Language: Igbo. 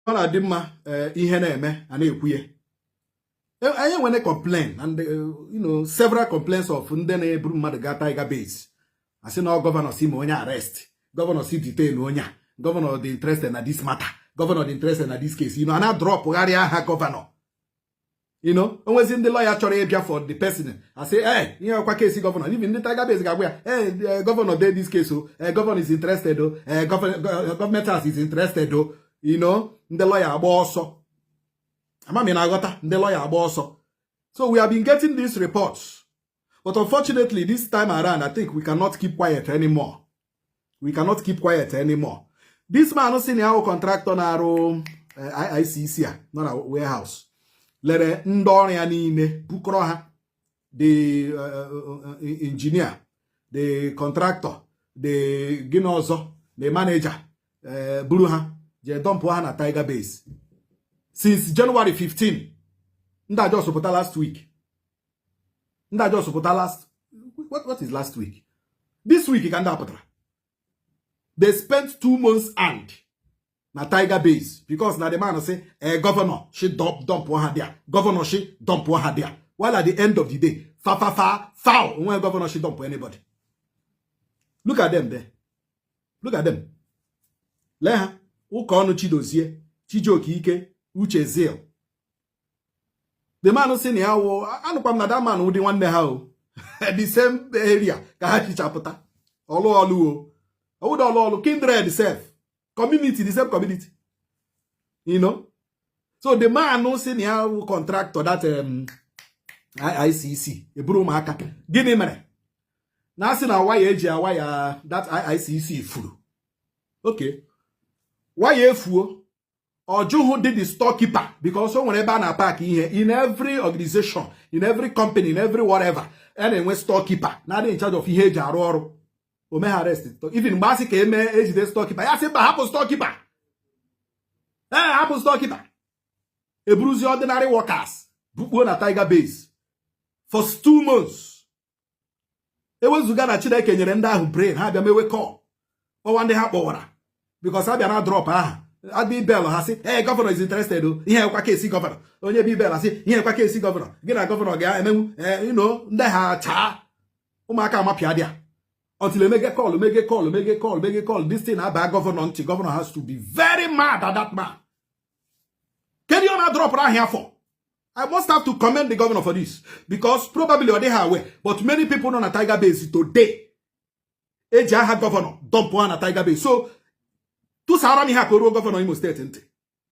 Ọ na-adị mma ihe na-eme a na-ekwu ya. Anyị nwere complain and several complaints of ndị na-eburu mmadụ gaa Tiger Base, asị na ọ governor si ma onye arrest, governor si detain onye a, governor dị interested na this matter, governor dị interested na this case. A na-adropụgharị aha governor. Onwezi ndị lawyer chọrọ ịbịa for the person, asị ee, ihe ọkwa case governor. Even ndị Tiger Base ga-agwa ya, ee, governor dey this case o, governor is interested o, government house is interested o. Ndị lawyer agba ọsọ. Amami na-aghọta, ndị lawyer agba ọsọ. So we have been getting these reports, but unfortunately, this time around, I think we cannot keep quiet anymore. We cannot keep quiet anymore. This man si na ya contractor na-arụ IICC a nọ na warehouse lere ndị ọrụ ya niile, bukọrọ ha, the engineer, the contractor, the gịnị ọzọ, the manager, buru ha jee dumpụ ha na Tiger Base since January 15. Ndị a just pụta last week. Ndị a just pụta last, what is last week? This week ka ndị a pụtara. They spent 2 months and na Tiger Base because na the man say governor shi dump ha there, governor shi dump ha there, while at the end of the day, fa fa fa foul onwe governor shi dump anybody. Look at them there, look at them. Lee ha: Ụka ọnụ, Chidozie, Chijioke, Ike, Uche, Zeal. The man si na ya wụ, anụkwa m na that man ụdị nwanne ha o, the same area ka ha chichapụta ọlụ ọlụ o, ọwụda ọlụ ọlụ, kindred sef, community, the same community. So the man si na ya wụ contractor that IICC eburu ụmụaka. Gịnị mere na asị na waya eji awaya that IICC furu? Okay, waya efuo, ọ jụghụ dị the storekeeper, because o nwere ebe a na-apak ihe. In every organization, in every company, in every whatever, a na-enwe storekeeper na-adị in charge of ihe eji arụ ọrụ. O megha arrest. Even mgbe a sị ka eme ejide storekeeper, ya sị mba, hapụ storekeeper, ee, hapụ storekeeper. Eburuzi ordinary workers bukpuo na Tiger Base for 2 months. Ewezuga na Chineke nyere ndị ahụ brain, ha bịa mewe call, kpọwa ndị ha kpọwara, because ha bịa na drop aha adị bel, ha sị, "Hey, governor is interested o, ihe ekwa case governor." Onye bi bel asị, "Ihe ekwa case governor, gị na governor ga-emenwu." Ndị ha chaa ụmụaka amapịa dị until emege call, mege call, mege call, mege call. This thing aba governor ntị. Governor has to be very mad at that man. Kedu ọ na-adropụrụ ahịa for? I must have to commend the governor for this, because probably ọ dịghị aware, but many people nọ na Tiger Base today eji aha governor dumpụ ha na Tiger Base. So tụsara m ihe a ka o ruo governor Imo State ntị.